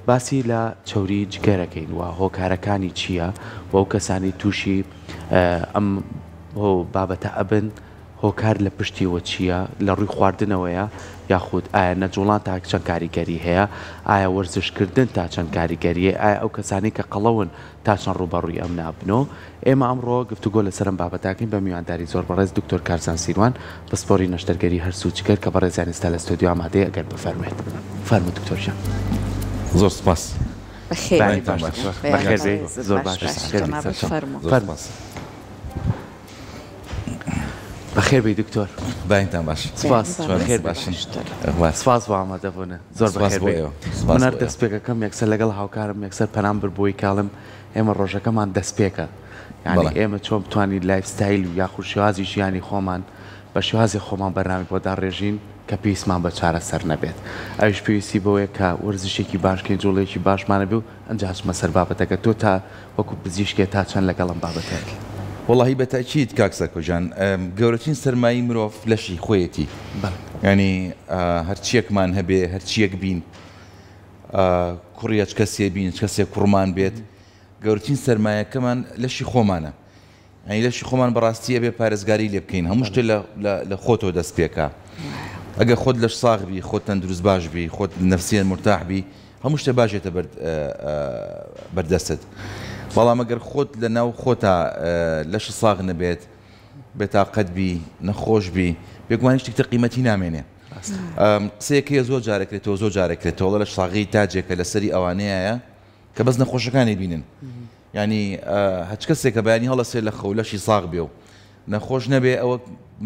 باسی لە چەوری جگەرەکەین و هۆکارەکانی چییە و ئەو کەسانی تووشی ئەم بابەتە ئەبن هۆکار لە پشتیەوە چییە لە ڕووی خواردنەوەیە یاخود ئایا نەجوڵان تا چەند کاریگەری هەیە ئایا وەرزشکردن تا چەند کاریگەریە ئایا ئەو کەسانی کە قەڵەون تا چەند ڕووبەڕووی ئەم نابنۆ؟ ئێمە ئەمڕۆ گفتوگۆ لەسەر ئەم بابەتە ئەکەین بە میوانداری زۆر بەڕێز دکتۆر کارزان سیروان پسپۆری نەشتەرگەری هەرس و جگەر کە بەڕێزیان ئێستا لە ستۆدیۆ ئامادەیە ئەگەر بفەرموێت. فەرموو دکتۆر گیان. زۆر سوپاس. بەخێر بەیانی بێی. باش بەخێر بێی. زۆر باش بەخێر بێی سەرچاو. زۆر فەرموو. سوپاس. بەخێر بێی دکتۆر. بەینتان باش. سوپاس. چۆنن؟ بەخێر بێی. باشن؟ ئەخبار؟ سوپاس بۆ ئامادەبوونت. زۆر سوپاس بەخێر بۆ بێی. ئێوە. سوپاس من هەر بۆ ئێوە. دەستپێکەکەم یەکسەر لەگەڵ هاوکارم یەکسەر پەنام برد بۆی کە ئەڵێم ئێمە ڕۆژەکەمان دەستپێکە یانی بەڵێ. ئێمە چۆن بتوانین life style و یاخود شێوازی ژیانی خۆمان بە شێوازێ خۆمان بەرنامەی بۆ داڕێژین کە پێویستمان بە چارەسەر نەبێت ئەویش پێویستی بەوەیە کە وەرزشێکی باش کەین جوڵەیەکی باشمان هەبێ و ئەنجا ئەچمە سەر بابەتەکە تۆ تا وەکو پزیشکێ تا چەند لەگەڵ ئەم بابەتەی؟ وەڵاهی بە تەئکید کاک سەرکۆ گیان گەورەترین سەرمایەی مرۆڤ لەشی خۆیەتی بەڵێ. یانی هەرچیەکمان هەبێ هەرچیەک بین کوڕی هەچ کەسێ بین هەچ کەسێک کوڕمان بێت گەورەترین سەرمایەکەمان لەشی خۆمانە یانی لەشی خۆمان بەڕاستی ئەبێ پارێزگاری لێ بکەین هەموو شتێ لە خۆتەوە دەست پێکا ئەگە خۆت لەش ساغ بی خۆت تەندروست باش بی خۆت نەفسیەن مورتاح بی هەموو شتێ باش یەتە بەردەستت بەڵام ئەگەر خۆت لە ناو خۆتا لەشت ساغ نەبێت بێتاقەت بی نەخۆش بی بێگومان هیچ شتێک تر قیمەتی نامێنێ قسەیەک هەیە زۆر جارەکرێتەوە زۆر جارەکرێتەوە لەش ساغی تاجێکە لەسەری ئەوانەیە کە بەس نەخۆشەکانی بینن یانی هەچ کەسێک کە بەیانی هەڵەسێ لە خەو لەشی ساغ بێ و نەخۆش نەبێ ئەوە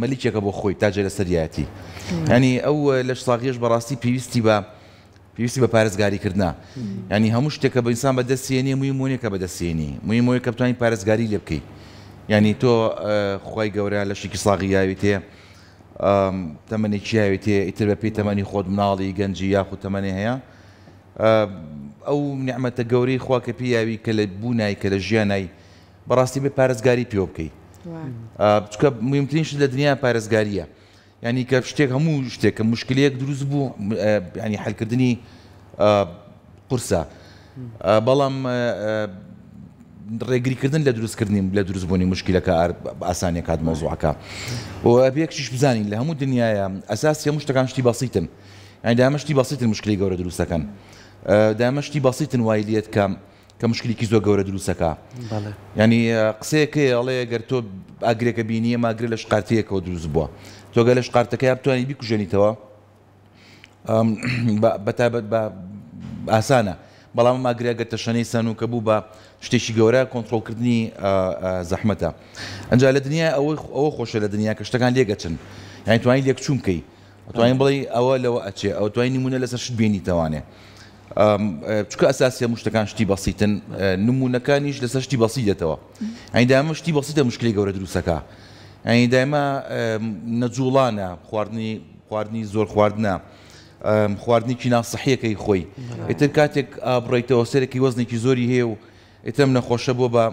مەلیکێکە بۆ خۆی تاجێ لەسەریەتی ینی ئەو لەش ساغیش بەڕاستی پێویستی بە پێویستی بە پارێزگاریکردە ینی هەموو شتێکە بە ئینسان بەدەستێنی موی مونێکە بەدەستێنی موی مۆی کە بتوانانی پارێزگاری لێ بکەی ینی تۆ خی گەورە لەشێکی ساغی یاویتێ تەمەنێکی یاویتێ ئیتر بە پێی تەمەنی خۆت مناڵی گەنجی یاخود تەمەنێ هەیە ئەو نیعمەتە گەورەی خوا کە پێی یاوی کە لە بوونای کە لە ژیانای بەڕاستی بێ پارێزگاری پێوە بکەی چونکە مهمترین شت لە دنیا پارێزگاریە یعنی کە شتێک هەموو شتێک کە مشکلەیەک دروست بوو ینی حلکردنی قورسە بەڵام ڕێگریکردن لە دروستکردنی لە دروستبوونی مشکلەکە ئاسانیە کات مەوزوعەکە و ئەبێکیش بزانین لە هەموو دنیاە ئەساسی هەموو شتەکان شتی بەسیتن یانی دایمە شتی بەسیتن مشکلی گەورە دروستەکەن دایمە شتی بەسیتن وای لێت کە کە مشکلێکی زۆر گەورە دروستەکە ینی قسەیەکەی ئەڵێ گەر تۆ ئاگرێکە بینیە ماگرە لە شقارتەیەکەوە دروست بووە تۆ گەر لە شقارتەکەی بتوانانی بیکوژێنیتەوە بەتابەت بە ئاسانە بەڵام ماگرە گەر تەشەنەی سەنوکە بوو بە شتێکی گەورە کۆنتترۆلکردنی زەحمەتە ئەجا لە دنیا ئەوە ئەوە خۆشە لە دنیا کە شتەکان لێگەچن یانی توانی لێکچوون بکەی ئەتوانین بڵێی ئەوە لەوە ئەچێ ئەو توانی نمونە لەسەر شت بێنیتەوانێ چکە ئەساسی هەموو شتەکان شتی بەسیتن نمونەکانیش لەسەر شتی بەسی دێتەوە ئەین دامە شتی بەسیتە مشکلی گەورە دروستەکە ئەین دایمە نەجوڵانە خواردنی خواردنی زۆر خواردنە خواردنێکی ناسەحیەکەی خۆی ئیتر کاتێک بڕیتەوە سەرێکی وەزنێکی زۆری هەیە و ئیترم نەخۆشە بۆ بە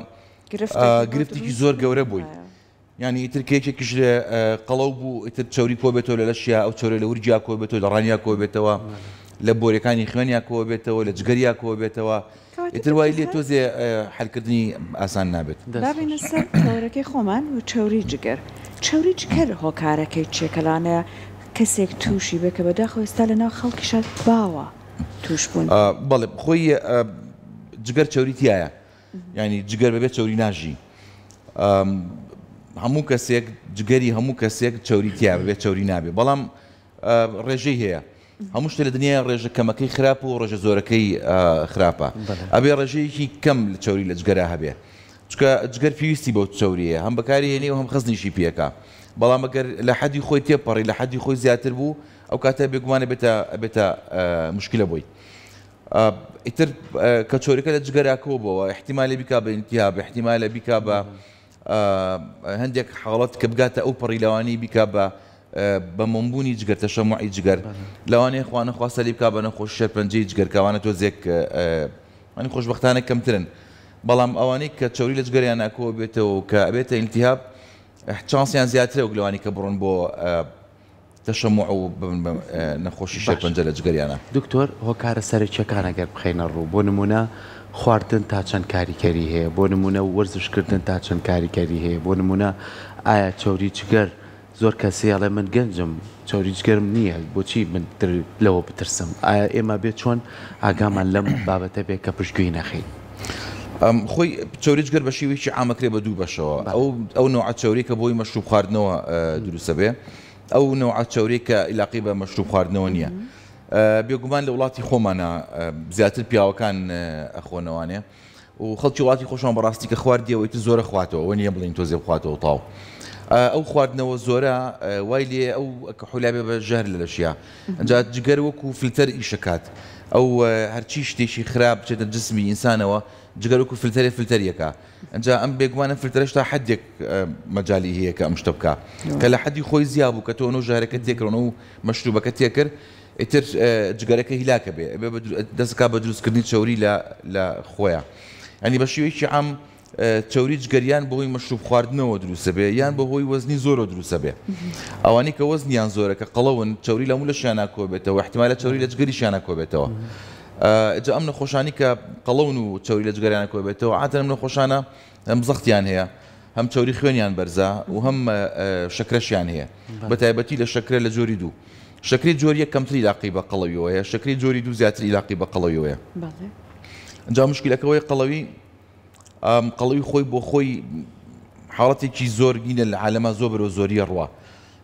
گرفتێکی زۆر گەورە بووی یانی ئیتر کە یەکێکیش قەڵەو بوو ئیتر چەوری کۆ بێتەوە لە لەشیا ئەو چەورە لە ورگیا کۆ بێتەوە لە ڕانیا کۆ بێتەوە لە بۆریەکانی خوێنیا کۆ بێتەوە لە جگەریا کۆ بێتەوە ئیتر وای لێ تۆزێ حلکردنی ئاسان نابێت. با بێینە سەر تەوەرەکەی خۆمان و چەوری جگەر. چەوری جگەر هۆکارەکەی چیە کە لەوانەیە کەسێک تووشی بێ کە بەداخەوە ئێستا لەناو خەڵکیشا باوە تووشبوون؟ بەڵێ خۆی جگەر چەوری تیایە یانی جگەر بەبێ چەوری ناژی هەموو کەسێک جگەری هەموو کەسێک چەوری تیا بەبێ چەوری نابێ بەڵام ڕێژەی هەیە هەموو شتێ لە دنیای ڕێژە کەمەکەی خراپ و ڕێژە زۆرەکەی خراپە ئەبێ ڕێژەیەکی کەم لە چەوری لە جگەرا هەبێ چکە جگەر پێویستی بەو چەوریە هەم بەکاری هێنی و هەم خزنیشی پێکا بەڵام ئەگەر لە حەدی خۆی تێپەڕی لە حەدی خۆی زیاتر بوو ئەو کاتە بێگومانە بێتە بێتە مشکلە بۆی ئیتر کە چۆرەکە لە جگەرا کۆبەوە احتیمالە بیکا بە ئینتیهاب احتیمالە بیکا بە هەندێک حاڵەت کە بگاتە ئەو پەڕی لەوانی بیکا بە بە مۆمبوونی جگەر تەشەموعی جگەر لەوانەیە خوانە خواستە لی بکا بە نەخۆشی شێرپەنجەی جگەر کەوانە تۆزێک ئەنی خۆشبەختانە کەمترن بەڵام ئەوانەی کە چەوری لە جگەریان ناکۆ بێتەوە کە ئەبێتە ئیلتیهاب چانسیان زیاترە وەک لەوانی کە بڕۆن بۆ. تەشەموع و ببن بە نەخۆشی باشە شێرپەنجە لە جگەریانا. دکتۆر هۆکارە سەرەکیەکان ئەگەر بخەینە ڕوو بۆ نمونە خواردن تا چەند کاریکەری هەیە بۆ نمونە وەرزش کردن تا چەند کاریکەری هەیە بۆ نمونە ئایا چەوری جگەر زۆر کەس هەیە ئەڵێ من گەنجم چەوری جگەرم نییە بۆچی من لەوە بترسم ئایا ئێمە بێ چۆن ئاگامان لەم بابەتە بێ کە پشتگوێی نەخەین؟ خۆی چەوری جگەر بە شێوەیەکی عام ئەکرێ بە دوو بەشەوە ئەو ئەو نەوعە چەوری کە بۆی مەشروب خواردنەوە دروستە بێ ئەو نەوعە چەوری کە ئیلاقی بە مەشروب خواردنەوە نییە بێگومان لە وڵاتی خۆمانە زیاتر پیاوەکان ئەخۆنەوانێ و خەڵکی وڵاتی خۆشمان بەڕاستی کە خواردیەوە ئیتر زۆرە خواتەوە ئەوە نییە بڵێین تۆزێ بخواتەوە تاو ئەو خواردنەوە زۆرە وای لێ ئەو کحولا بێ بە ژەهر لە لەشیا ئەنجا جگەر وەکو فلتەر ئیشەکات ئەو هەرچی شتێکی خراپ بچێتە جسمی ئینسانەوە جگەر وەکو فلتەرێ فلتەریەکە ئەنجا ئەم بێگومان ئەم فلتەرەش تا حدێک مەجالی هەیە کە ئەم شتە بکا کە لە حەدی خۆی زیا بوو کە تۆ نۆ ژەهرەکە تێکرۆن و مەشروبەکە تێکرد ئیتر جگەرەکە هیلاکە بێ ئەبێ دەست کا بە دروستکردنی چەوری لە لە خۆیا یانی بە شێوەیەکی عام چەوری جگەر یان بەهۆی مەشروب خواردنەوە دروستە بێ یان بەهۆی وەزنی زۆرەوە دروستە بێ ئەوانەی کە وەزنیان زۆرە کە قەڵەون چەوری لە هەموو لەشیانا کۆبێتەوە احتمالە چەوری لە جگەریشیانا کۆبێتەوە جا ئەم نەخۆشانی کە قەڵەون و چەوری لە جگەریانە کۆبێتەوە عادەتەن ئەم نەخۆشانە هەم زەختیان هەیە هەم چەوری خوێنیان بەرزە و هەم شەکرەشیان هەیە بە تایبەتی لە شەکرە لە جۆری دوو شەکری جۆری یەک کەمتر ئیلاقی بە قەڵەویەوە هەیە شەکری جۆری دوو زیاتر ئیلاقی بە قەڵەویەوە هەیە جا مشکلەکە ئەوەیە قەڵەوی قەڵەوی خۆی بۆ خۆی حاڵەتێکی زۆر گینە لە عالەما زۆر بەرەو زۆریە ڕوا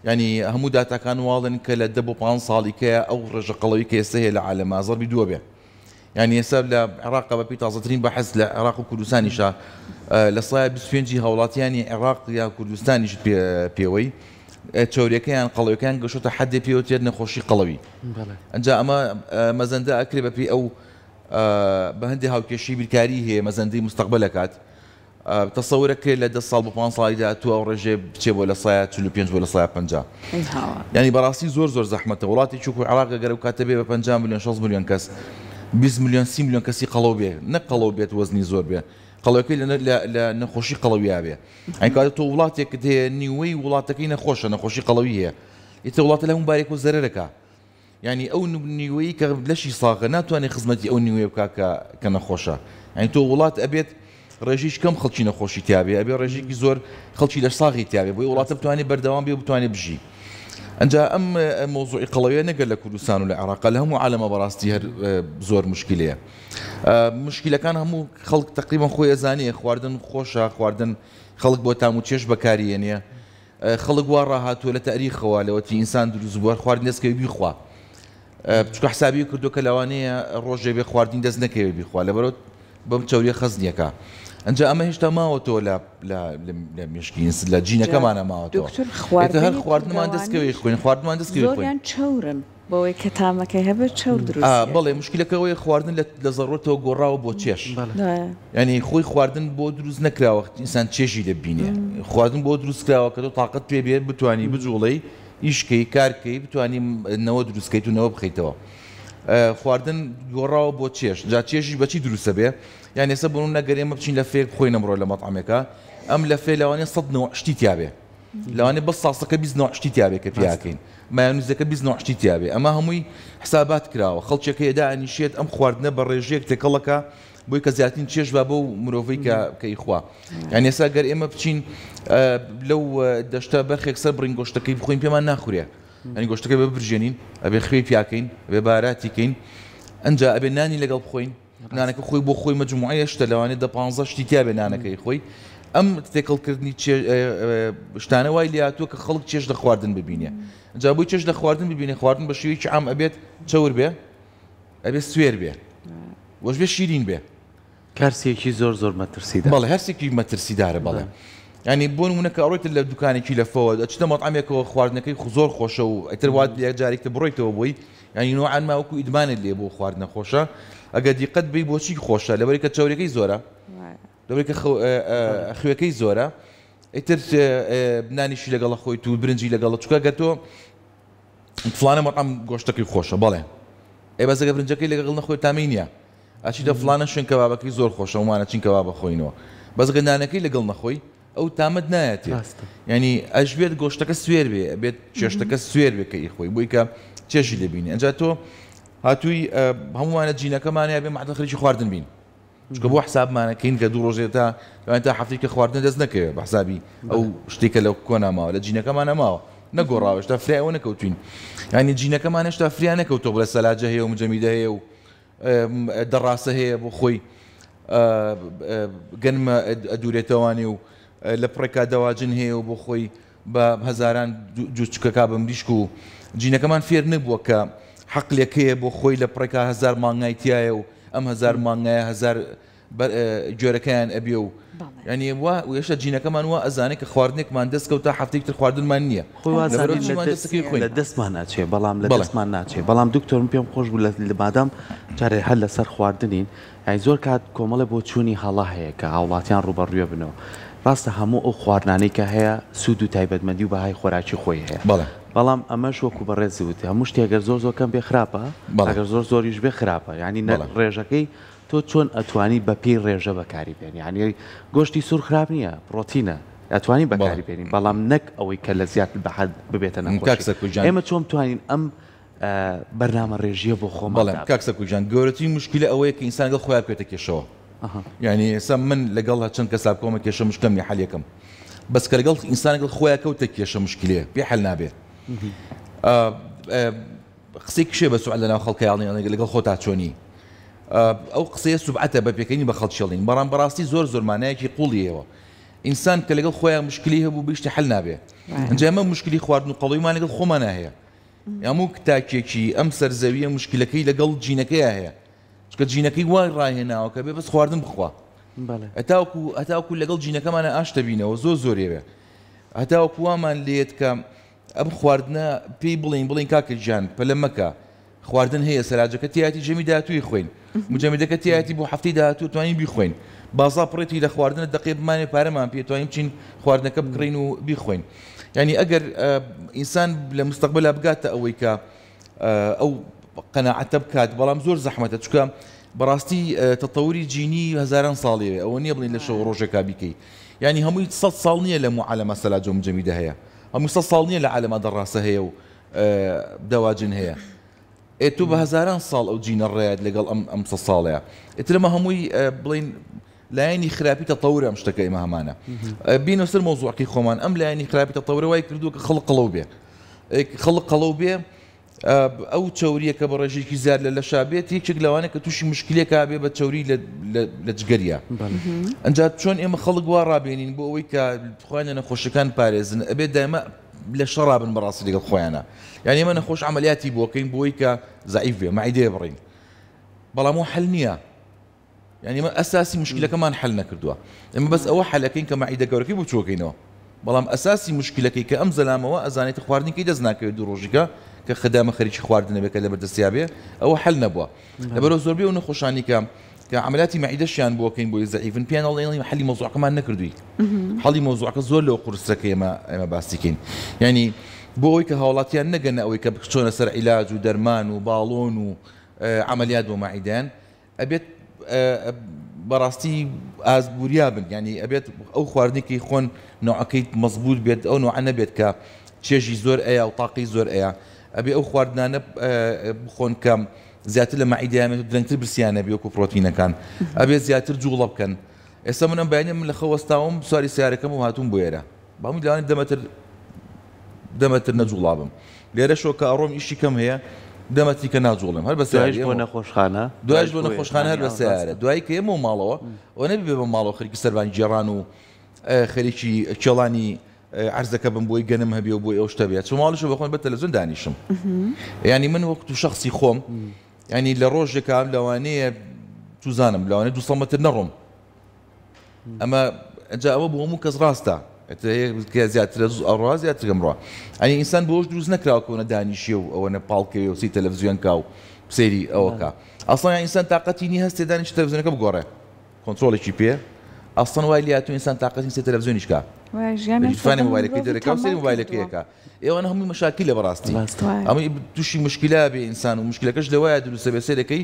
ینی هەموو داتاکان واڵن کە لە دە بۆ 5 ساڵیکەیە ئەو ڕێژە قەڵەوی کە ئێستا هەیە لە عالەما زەربی دووە بێ یانی ئێستا لە عێراق بە پێی تازەترین بەحس لە عێراق و کوردستانیشا لە سایە 25 ی هاوڵاتیانی عێراق یا کوردستانیش پێوەی چەوریەکەیان قەڵەوەکەیان گەشتە حەدێ پێوترێت نەخۆشی قەڵەوی ئەنجا ئەمە مەزەندە ئەکرێ بە پێی ئەو بە هەندێ هاوکێشەی بیرکاری هەیە مەزەندەی مستەقبل ئەکات تەسەور ئەکرێت لە دە ساڵ بۆ پانز ساڵی داهاتوو ئەو ڕێژەیە بچێ بۆ لە سایە 45 بۆ لە سایە 50 یانی بەڕاستی زۆر زۆر زەحمەتە وڵاتێکی وەکو عێراق ئەگەر ئەو کاتە بێ بە 50 ملیۆن 60 ملیۆن کەس 20 ملیۆن 30 ملیۆن کەسی قەڵەو بێ نەک قەڵەو بێت وەزنی زۆر بێ قەڵەوەکەی لە نەخۆشی قەڵەویا بێ ئەی کاتە تۆ وڵاتێکت هەیە نیوەی وڵاتەکەی نەخۆشە نەخۆشی قەڵەوی هەیە ئیتر وڵاتە لە هەموو بارێک و زەرەرەکە یانی ئەو نیوەی کە لەشی ساغە ناتوانێت خزمەتی ئەو نیوەیە بکا کە کە نەخۆشە یانی تۆ وڵات ئەبێت ڕێژیش کەم خەڵکی نەخۆشی تیاابێ ئەبێ ڕێژێکی زۆر خەڵکی لەش ساغی تیاابێ بۆی وڵاتە بتوانێت بەردەوام بێ بتوانێت بژی ئەنجا ئەم مۆزوعی قەڵەویە نەگەر لە کوردستان و لە عێراق لە هەموو عالەمە بەڕاستی هەر زۆر مشکلەیە مشکلەکان هەموو خەڵک تقریبا خۆی ئەزانێ خواردن خۆشە خواردن خەڵک بۆ تام و چێژ بەکاریێنێ خەڵک وا ڕاهاتووە لە تاریخەوە لەوەتی ئینسان دروست بووە خواردن دەست کەوێ بیخوا چونکە حسابی کردووە کە لەوانەیە ڕۆژێ بێ خواردنی دەست نەکەوێ بیخوا لەبەرەوە بەم چەوریە خەزنیەکە ئەنجا ئەمە هێشتا ماوەتەوە لە لە مێشکی لە جینەکەمانە ماوەتەوە دکتۆر هەر خواردنی خواردنمان دەست کوردەوانی کەوێ خوێن خواردنمان دەست کەوێ خوێن زۆریان چەورن بەوەی کە تامەکەی هەبێت چەور دروستی بەڵێ ئەکەن. مشکلەکە ئەوەیە خواردن لە زەڕورەتەوە گۆڕاوە بۆ چێژ بەڵێ. یانی خۆی خواردن بۆ دروست نەکراوە ئینسان چێژی لێ ببینێ خواردن بۆ دروست کراوە کە تۆ تاقەت پێ بێت بتانی بجوڵێی ئیش کەی کار کەی بتانی نەوە دروست کەیت و نەوە بخەیتەوە خواردن گۆڕاوە بۆ چێژ جا چێژیش بەچی دروستە بێ یان ئێستا بۆ نمونە گەر ئێمە بچین لە فێک بخۆین ئەمڕۆ لە مەتعەمێکا ئەم لە فێ لەوانەیە سەد نەوە شتی تیابێ لەوانەیە بەس ساسەکە 20 نەوع شتی تیابێ کە پیاکەین مایۆنیزەکە 20 نەوع شتی تیابێ ئەمە هەمووی حسابات کراوە خەڵکێک هەیە دائەنیشێت ئەم خواردنە بە ڕێژەیەک تێکەڵەکە بۆی کە زیاترین چێژ با بەو مرۆڤەی کە کە ئیخوا یعنی ئێستا گەر ئێمە بچین لەو دەشتە بەرخێک سەر بڕین گۆشتەکەی بخۆین پێمان ناخورێ یعنی گۆشتەکە بێ برژێنین ئەبێ خوێی پیاکەین ئەبێ باراتی کەین ئەنجا ئەبێ نانی لەگەڵ بخۆین نانەکە خۆی بۆ خۆی مەجموعەیە شتە لەوانەیە دە پانزە شتی تیابێ نانەکەی خۆی ئەم تێکەڵکردنی شتانە وای لێهاتووە کە خەڵک چێژ لە خواردن ببینێ جا بۆی چێژ لە خواردن ببینێ خواردن بە شێوەیەکی عام ئەبێت چەور بێ ئەبێ سوێر بێ وەش بێ شیرین بێ. کارسێکی زۆر زۆر مەترسیدار. بەڵێ هەرسێکی مەترسیدارە بەڵێ. یانی بۆ نمونە کە ئەڕۆیتە لە دوکانێکی لەفەوە ئەچیتە مەتعەمێکەوە خواردنەکەی زۆر خۆشە و ئیتر وات لێ جارێک تر بڕۆیتەوە بۆی یانی نوعا ما وەکو ئیدمانت لێ بۆ خواردنە خۆشە ئەگەر دیقەت بەی بۆچی خۆشە لەبەری کە چەوریەکەی زۆرە لەبەری کە خوێکەی زۆرە ئیتر نانیشی لەگەڵە خۆیت و برنجی لەگەڵە چونکە گەر تۆ فڵانە مەتعەم گۆشتەکەی خۆشە بەڵێ ئێ بەس ئەگەر برنجەکەی لەگەڵ نەخۆی تامی نییە ئەچیتە فڵانە شوێن کەبابەکەی زۆر خۆشە ومانە چین کەبابە خۆینەوە بەس گەر نانەکەی لەگەڵ نەخۆی. ئەو تامەت نایەتێ ڕاستە. یانی ئەشبێت گۆشتەکە سوێر بێ ئەبێت چێشتەکە سوێر بێ کە ئی خۆی بۆی کە چێژی لێ بینی ئەنجا تۆ هاتووی هەمووانە جینەکەمانە بێ مەعدە خەریکی خواردن بین چونکە بۆ حسابمانەکەین کە دوو ڕۆژێ تا لەوانەیە تا هەفتەی کە خواردنە دەست نەکەوێ بە حسابی ئەو شتێک کە لە کۆنا ماوە لە جینەکەمانە ماوە نەگۆڕاوە هێشتا فرای ئەوە نەکەوتوین یعنی جینەکەمان هێشتا فریا نەکەوتووە بڵێ سەلاجە هەیە و مجەمیدە هەیە و دەڕاسە هەیە بۆ خۆی گەنمە ئەدورێتەوانێ و لە پڕێکا دەواجن هەیە و بۆ خۆی بە هەزاران جوچکەکا بە مریشک و جینەکەمان فێر نەبووە کە حەقلێک هەیە بۆ خۆی لە پڕێکا هەزار مانگای تایە و ئەم هەزار مانگایە هەزار گوێرەکەیان ئەبێ و یانی وا هێشتا جینەکەمان وا ئەزانێ کە خواردنێکمان دەست کەوت تا هەفتەیەکی تر خواردنمان نییە خۆی وا لەبەرئەوە زانین لە چیمان دەست دەستەکەی خۆین لە دەستمان ئەچێ بەڵام لە بەڵێ دەستمان ناچێ بەڵام دکتۆر من پێم خۆش بوو لە مادام جارێ هەر لەسەر خواردنین یانی زۆر کات کۆمەڵێ بۆچوونی هەڵە هەیە کە هاوڵاتیان ڕووبەڕووێ بنەوە ڕاستە هەموو ئەو خواردنانەی کە هەیە سوود و تایبەتمەندی و بەهای خۆراکی خۆی هەیە بەڵێ. بەڵام ئەمەش وەکو بەڕێزت وتی هەموو شتێک گەر زۆر زۆر کەم بێ خراپە بەڵێ. ئەگەر زۆر زۆریش بێ خراپە یانی نە بەڵێ. ڕێژەکەی تۆ چۆن ئەتوانی بە پێی ڕێژە بەکاری بێنی یانی گۆشتی سوور خراپ نییە پڕۆتینە ئەتوانی بەڵێ. بەکاری بێنی بەڵام نەک ئەوەی کە لە زیاد بە حەد ببێتە کاک نەخۆشی سەرکۆ گیان. ئێمە چۆن بتوانین ئەم بەرنامە ڕێژیە بۆ خۆمان بەڵێ دابنێین؟ کاک سەرکۆ گیان گەورەترین موشکیلە ئەوەیە کە ئینسان لەگەڵ خۆیا بکەوێتە کێشەوە یانی ئێستا من لەگەڵ چەند کەسا بکەومە کێشە مشکلەم نیە حەلێکم بەس کە لەگەڵ ئینسان لەگەڵ خۆیا کەوتە کێشە مشکلەیە پێ حەل نابێ قسەی کشێ بە سوعە لەناو خەڵکە یاڵین لەگەڵ خۆتا چۆنی ئەو قسەیە سوبعەتە بە پێکەنی بە خەڵکی ئەڵین بەڵام بەڕاستی زۆر زۆر مانایەکی قوڵی هەیە ئینسان کە لەگەڵ خۆیان مشکلی هەبوو بە شتی حەل نابێ ئینجا ئێمە مشکلی خواردن و قەڵەویمان لەگەڵ خۆمانە هەیە هەموو تاکێکی ئەم سەر زەویە مشکلەکەی لەگەڵ جینەکەیا هەیە چونکە جینەکەی وای ڕاهێناوە کە بێ بەس خواردن بخوا هەتاوەکو هەتاوەکو لەگەڵ جینەکەمانە ئاشتە بینەوە زۆر زۆرێوێ هەتاوەکو وامان لێت کە ئەم خواردنە پێی بڵین بڵین کاکە گیان پەلە مەکە خواردن هەیە سەلاجەکە تیایەتی جەمی داهاتووی خوین مجەمیدەکە تیایەتی بۆ هەفتەی داهاتوو توانین بیخۆین بازاڕ پڕێتی لە خواردنە دەقێ بمانێ پارەمان پێ توانین بچین خواردنەکە بکڕین و بیخۆین یعنی ئەگەر ئینسان لە مستەقبلا بگاتە ئەوەی کە ئەو قەناعەتە بکات بەڵام زۆر زەحمەتە چونکە بەڕاستی تەتەوری جینی هەزاران ساڵیەوێ ئەوە نییە بڵین لە شەو ڕۆژێکا بیکەی یعنی هەمووی سە ساڵ نییە لە معالەمە سەلاجە و مجەمیدە هەیە هەموو سە ساڵ نییە لە عالەما دەڕاسە هەیە و دەواجن هەیە ئێ تۆ بە هەزاران ساڵ ئەو جینە ڕێیات لەگەڵ ئەم ئەم سە ساڵەیە ئیتر ئەمە هەمووی بڵین لایەنی خراپی تەتەورە ئەم شتەکە ئێمە هەمانە بینە سەر مەوزوعەکەی خۆمان ئەم لایەنی خراپی تەتەورە وای کردووە کە خەڵک قەڵەو بێ خەڵک قەڵەو بێ ئەو چەوریە کە بە ڕێژێکی زیاد لە لەشا بێت یەکێک لەوانە کە تووشی مشکلێکا بێ بە چەوری لە جگەریە ئەنجا چۆن ئێمە خەڵک وا ڕابێنین بۆ ئەوەی کە خۆیان لە نەخۆشیەکان پارێزن ئەبێت دایمە لە شەڕا بن بەڕاستی لەگەڵ خۆیانە یعنی ئێمە نەخۆش عملیاتی بۆکەین بۆی کە زەعیف بێ مەعیدەیە بڕین بەڵام ئەو حل نییە یعنی ئێمە ئەساسی مشکلەکەمان حل نەکردووە ئێمە بەس ئەوە حلەکەین کە مەعیدە گەورەکەی بچووکەینەوە بەڵام ئەساسی مشکلەکەی کە ئەم زەلامەوە ئەزانێت خواردنەکەی دەست ناکەوێت دوو ڕۆژیکە کە خدامە خەریکی خواردنە بێ کە لەبەر دەستیا بێ ئەوە حل نەبووە لەبەرەوە زۆربەی ئەو نەخۆشانی کە کە عەمەلیاتی مەعیدەشیان بۆ کەین بۆی زەعیفن پێیان ئەڵێن حەلی مەوزوعەکەمان نەکردووی حەڵی مەوزوعەکە زۆر لەوە قورسترە کە ئێمە ئێمە باسی کەین یعنی بۆ ئەوەی کە هاوڵاتیان نەگەنە ئەوەی کە بچۆنە سەر عیلاج و دەرمان و باڵۆن و عەمەلیات بۆ مەعیدەیان ئەبێت بەڕاستی ئاز وریا بن یعنی ئەبێت ئەو خواردنێکی خۆن نوعەکەی مەزبوط بێت ئەو نوعە نەبێت کە چێژی زۆر ئەیا و تاقی زۆر ئەیا ئەبێ ئەو خواردنانە بخۆن کە زیاتر لە مەعیدەیان بێت و درەنگتر برسیان نەبێ وەکو پرۆتینەکان ئەبێ زیاتر جوڵە بکەن ئێستا من ئەم بەیانیە من لە خەو وەستاوم سواری سیارەکەم و هاتووم بۆ ئێرە بەهەموو لەوانەیە دەمەتر دەمەتر نەجوڵابم لێرەشەوە کە ئەڕۆم ئیشی کەم هەیە دەمەتری کە ناجوڵێم هەر بە دوایش سیارە بۆ نەخۆشخانە دوایش دوایش بۆ بۆ نەخۆشخانە هەر یەخانی بە ئەو سیارە ڕاستە دوایی کە ئێمەوە ماڵەوە ئەوە نەبێ بێ بە ماڵەوە خەریکی سەربان گێڕان و خەریکی کێڵانی عەرزەکە بم بۆی گەنم هەبێ و بۆی ئەو شتە بێ چ ماڵیشە بەخۆم بە تەلەڤزیۆن دانیشم یعنی من وەکو شخصی خۆم یعنی لە ڕۆژێکا لەوانەیە چوزانم لەوانەیە 200 مەتر نەڕۆم ئەمە جا ئەوە بۆ هەموو کەس ڕاستە کە زیاترە ئەڕوا زیاتر گەمڕە ئەنی ئینسان بۆش دروست نەکراوە کۆنە دانیشێ و ئەوەنە پاڵکەوێ و سی تەلەڤزیۆن کا و سەیری ئەوەکە ئەسڵەن ئینسان تااقەتی نی هەستێ دانیش تەلەڤزیۆنەکە بگۆڕێ کۆنترۆڵێکی پێ ئەسڵەن وای لێهاتوو ئینسان تاقەتی سێ تەلەڤزیۆنیش کا ژیانی گیرفانی سەردەم مۆبایلەکەی مرۆڤی دەرەکا و سەیری تەمەڵ مۆبایلەکەی کردووە. ئەکا ئێوانە هەمووی مەشاکیلە بەڕاستی ڕاستە. وایە. هەمووی تووشی مشکلە بێ ئینسان و مشکلەکەش لەوەیە دروستە بێ سەیرەکەی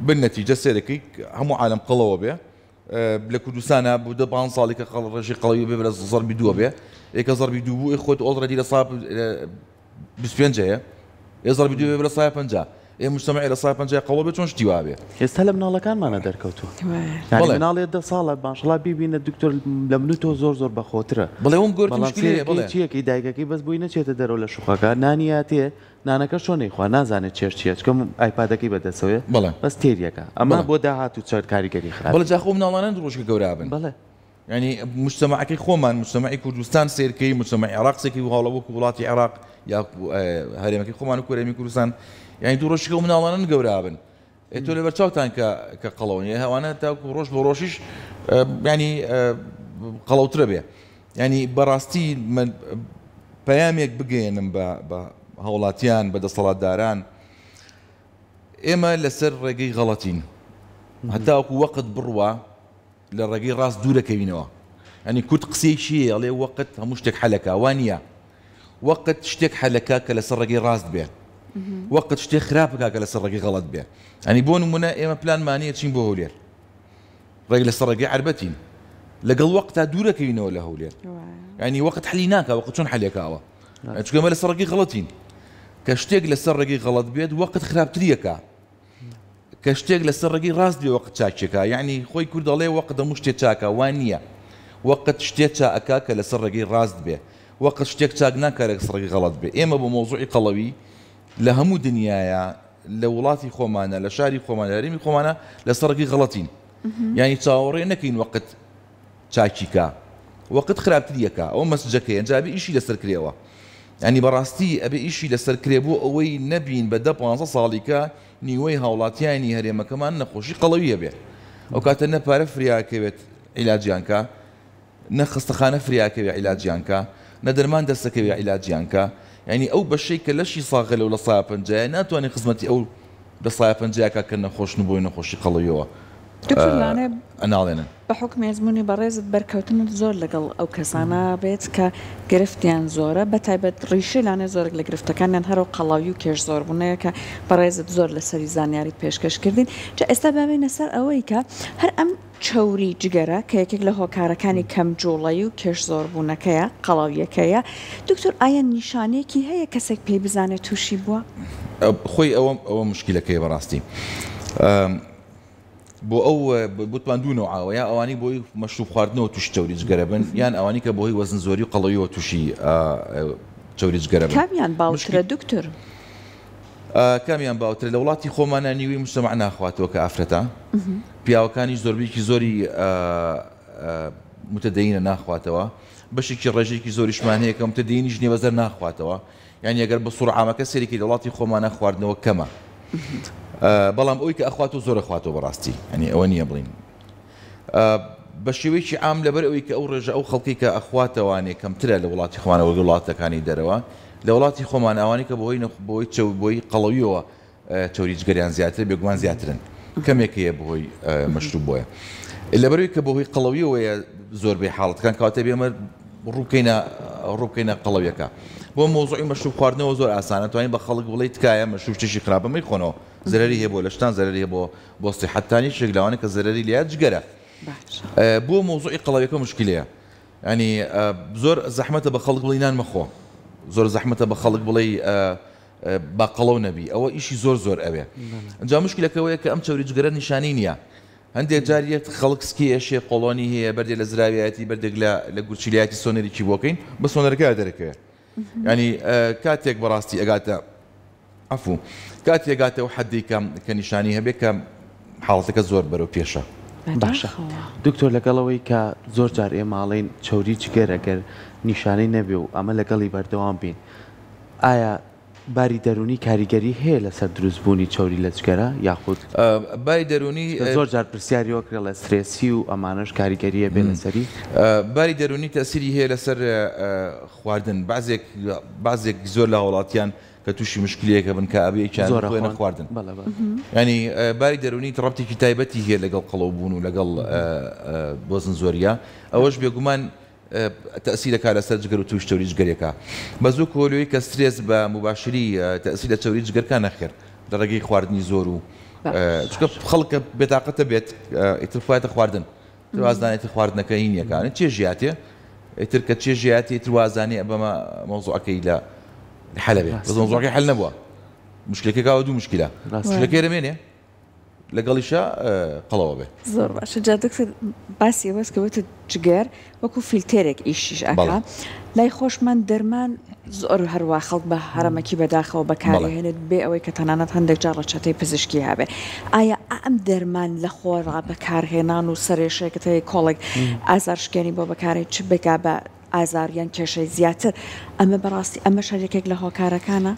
بالنەتیجە سەیرەکەی هەموو عالەم قەڵەوە بێ. لە کوردستانا بۆ دە پانزە ساڵی کە قەڵ ڕێژەی قەڵەوی بێ بەرە زەربی دووە بێ ئێ کە زەربی دوو بوو ئێ خۆت already لە سا 25 هەیە ئێ زەربی دوو بێ لە سا 50 ئێ مجتەمەعی لە سا 50 قەڵەو بێ چۆن شتی وا بێ. ئێستا لە مناڵەکانمانا دەرکەوتووە یانی مناڵێ دە ساڵە ماشەڵا بیبینە دکتۆر لە من و تۆ زۆر زۆر بەخۆترە بەڵێ ئەوم گۆرتی بەڵام مشکلەیە سەیرەکەی بەڵێ. چیەکەی دایکەکەی بەس بۆی نەچێتە دەرەوە لە شوقەکە نانی یاتێ نانەکەش چۆن ئەیخوا نازانێت چێژ چیە چکە ئایپادەکەی بەدەسەوەیە بەڵێ. بەس تێریەکا ئەمە بەڵێ. بۆ داهاتوو چەند کاریگەری بەڵێ خراپی جا خۆ مناڵانە ڕۆژێک گەورە ئەبن. بەڵێ. یانی موجتەمەعەکەی خۆمان موجتەمەعی کوردستان سەیر کەی موجتەمەعی عێراق سەیر کەی هاوڵە وەکو وڵاتی عێراق یا هەرێمەکەی خۆمان و هەرێمی کوردستان یانی دوو ڕۆژێک ئەو مناڵانەن گەورە ئەبن ئێ تۆ لەبەر چاوتان کە کە قەڵەون ئێ ئەوانە تاکو ڕۆژ بۆ ڕۆژیش ینی قەڵەوترە بێ ینی بەڕاستی من پەیامێک بگەیەنم بە بە هاوڵاتیان بە دەسەڵاتداران ئێمە لەسەر ڕێگەی غەڵەتین هەتاوەکو وەقت بڕوا لە ڕێگەی ڕاست دوورەکەوینەوە ینی کورد قسەیەکی هەیە ئەڵێ وەقت هەموو شتێک حەلەکا وا نییە وەقت شتێک حەلەکا کە لەسەر ڕێگەی ڕاست بێ وەقت شتێک خراپ بکا کە لەسەر ڕێگەی غەڵەت بێ ئەنی بۆ نمونە ئێمە پلانمانەیە چین بۆ هەولێر ڕێک لەسەر ڕێگەی عەربەتین لەگەڵ وەقتا دوورەکەوینەوە لە هەولێر ینی وەقت حەلی ناکا وەقت چۆن حەلێکاوە چونکە ئێمە لەسەر ڕێگەی غەڵەتین کە شتێک لەسەر ڕێگەی غەڵەت بێت وەقت خراپتریەکە کە شتێک لەسەر ڕێگەی ڕاست بێ وەقت چاکیەکا یەعنی خۆی کورد ئەڵێ وەقت هەموو شتێ چاکە وا نییە وەقت شتێ چا ئەکا کە لەسەر ڕێگەی ڕاست بێ وەقت شتێک چاک ناکا لەسەر ڕێگەی غەڵەت بێ ئێمە بۆ مەوزوعی قەڵەوی لە هەموو دنیایا لە وڵاتی خۆمانە لە شاری خۆمان لە هەرێمی خۆمانە لەسەر ڕێگەی غەڵەتین یانی چاوەڕێ نەکەین وەقت چاکی کا وەقت خراپتری ئەکا ئەوە مەسجەکەیە ئینجا ئەبێ ئیشی لەسەر کرێوە یانی بەڕاستی ئەبێ ئیشی لەسەر کرێ بۆ ئەوەی نەبین بە دە پانزە ساڵیکە نیوەی هاوڵاتیانی هەرێمەکەمان نەخۆشی قەڵەوی هەبێ ئەو کاتە نە پارە فریاکەوێت عیلاجیان کا نە خەستەخانە فریاکەوێ عیلاجیان کا نە دەرمان دەستەکەوێ عیلاجیان کا یانی ئەو بەشەی کە لەشی ساغە لەو لە سایە پەنجایە ناتوانێ خزمەتی ئەو لە سایە پەنجایە کا کە نەخۆشن و بۆی نەخۆشی قەڵەویەوە دکتۆر لانێ ئەناڵێنن. بە حوکمی ئەزموونی بەڕێزت بەرکەوتنت زۆر لەگەڵ ئەو کەسانە بێت کە گرفتیان زۆرە بە تایبەت ڕیشەی لانێ زۆرێک لە گرفتەکانیان هەر ئەو قەڵەوی و کێش زۆر بوونەیە کە بەڕێزت زۆر لەسەری زانیاریت پێشکەش کردین جا ئێستا با بێینە سەر ئەوەی کە هەر ئەم چەوری جگەرە کە یەکێک لە هۆکارەکانی کەم جوڵەی و کێش زۆر بوونەکەیە قەڵەویەکەیە دکتۆر ئایا نیشانەیەکی هەیە کەسێک پێی بزانێت تووشی بووە؟ خۆی ئەوە ئەوە مشکلەکەیە بەڕاستی بۆ ئەو بوتمان دوو نەوعاوە یا ئەوانی بۆی مەشروب خواردنەوە تووشی چەوری جگەرە بن یان ئەوانی کە بۆی وەزن زۆری و قەڵەویەوە تووشی چەوری جگەرە بن کامیان باوترە دکتۆر؟ کامیان باوترە لە وڵاتی خۆمانە نیوەی مجتەمع ناخواتەوە کە ئافرەتە پیاوەکانیش زۆربەیەکی زۆری متدەینە ناخواتەوە بەشێکی ڕێژەیەکی زۆریشمان هەیە کە متدەینیش نیە بەزەر ناخواتەوە یانی ئەگەر بە سوڕ عامەکە سەیرێکی لە وڵاتی خۆمانە خواردنەوە کەمە بەڵام ئەوی کە ئەخواتەوە زۆر ئەخواتەوە بەڕاستی ئەنی ئەوە نییە بڵین بە شێوەیەکی عام لەبەر ئەوەی کە ئەو ڕێژە ئەو خەڵکی کە ئەخواتەوانێ کەمترە لە وڵاتی خۆمانەوە وڵاتەکانی دەرەوە لە وڵاتی خۆمان ئەوانەی کە بۆی بۆی چەو بۆی قەڵەویەوە چەوری جگەریان زیاترە بێگومان زیاترن کەمێک هەیە بەهۆی مەشروب بۆیە لەبەرەوەی کە بەهۆی قەڵەویەوەیە زۆربەی حاڵەتەکان کەواتە بێمە ڕووکەینە ڕووبکەینە قەڵەویەکە بۆ مۆزوعی مەشروب خواردنەوە زۆر ئاسانە توانین بە خەڵک بڵێ تکایە مەشروب شتێکی خراپە مەیخۆنەوە زەرەری هەیە بۆ لەشتان زەرەری هەیە بۆ بۆ سیحەتتان یەکێک لەوانە کە زەرەری لێیە جگەرە بۆ مۆزوعی قەڵەویەکە مشکلەیە ینی زۆر زەحمەتە بە خەڵک بڵێی نان مەخۆ زۆر زەحمەتە بە خەڵک بڵێی با قەڵەو نەبی ئەوە ئیشی زۆر زۆر ئەوێ ئەنجا مشکلەکە ئەوەیە کە ئەم چەوری جگەرە نیشانەی نییە هەندێک جار یەک خەڵک سکی ئێشێ قۆڵۆنی هەیە بەردێ لە زراویایەتی بەردێک لە لە گورچیلایەتی سۆنەرێکی بۆکەین بە سۆنەرەکە دەرەکەوێت ینی کاتێک بەڕاستی ئەگاتە عفو کاتێک گاتەوە حەدی کە کە نیشانی هەبێ کە حاڵەتەکە زۆر بەرەو پێشە. باشە دکتۆر لەگەڵ ئەوەی کە زۆر جار ئێمە ئەڵێین چەوری جگەر ئەگەر نیشانەی نەبێ و ئەمە لەگەڵی بەردەوام بین ئایا باری دەروونی کاریگەری هەیە لەسەر دروست بوونی چەوری لە جگەرە یاخود باری دەروونی چونکە زۆر جار پرسیاری وەک ڵێ سترێسی و ئەمانەش کاریگەری هەبێ لەسەری؟ باری دەروونی تەئسیری هەیە لەسەر خواردن بەعزێک بەعزێک زۆر لە هاوڵاتیان کە تووشی مشکلەیەک ئەبن کە ئەبێ زۆر خۆیان ئەخۆن خواردن بەڵێ بەڵێ. یانی باری دەروونی ڕەبتێکی تایبەتی هەیە لەگەڵ قەڵەو بوون و لەگەڵ وەزن زۆریە ئەوەش بێگومان تەئسیر ئەکا لەسەر جگەر و تووش چەوری جگەرێکا بەس وەکو هۆلۆی کە سترێس بە موباشری تەئسیر لە چەوری جگەر کا نەخێر لە ڕێگەی خواردنی زۆر و چونکە خەڵک کە بێتاقەتە بێت ئیتر خوایەتە خواردن. تر وازدانێتی خواردنەکە هینیەکانە چێژیاتێ ئیتر کە چێژیاتی ئیتر وازانێ بەمە مەوزوعەکەی لە حەلە بێ بەس مەوزوعەکەی حەل نەبووە مشکلەکە کاوە دوو مشکلە مشکلەکەی رەمێنێ لەگەڵیشا قەڵەوە بێ. زۆر باشە جا دکتۆر باسی ئەوەت کە وتت جگەر وەکو فیلتێرێک ئیشیش ئەکا لای خۆشمان دەرمان زۆر هەروا خەڵک بە هەڕەمەکی بەداخەوە بەکارهێنێت بێ ئەوەی کە تەنانەت هەندێک جار ڕەچەتەی پزیشکی هەبێ ئایا ئەم دەرمان لە خۆڕا بەکارهێنان و سەرێشێکت هەیە کۆڵێک ئازارشکێنی بۆ بەکارێ چ بگا بە ئازار یان کێشەی زیاتر ئەمە بەڕاستی ئەمەش هەر یەکێک لە هۆکارەکانە؟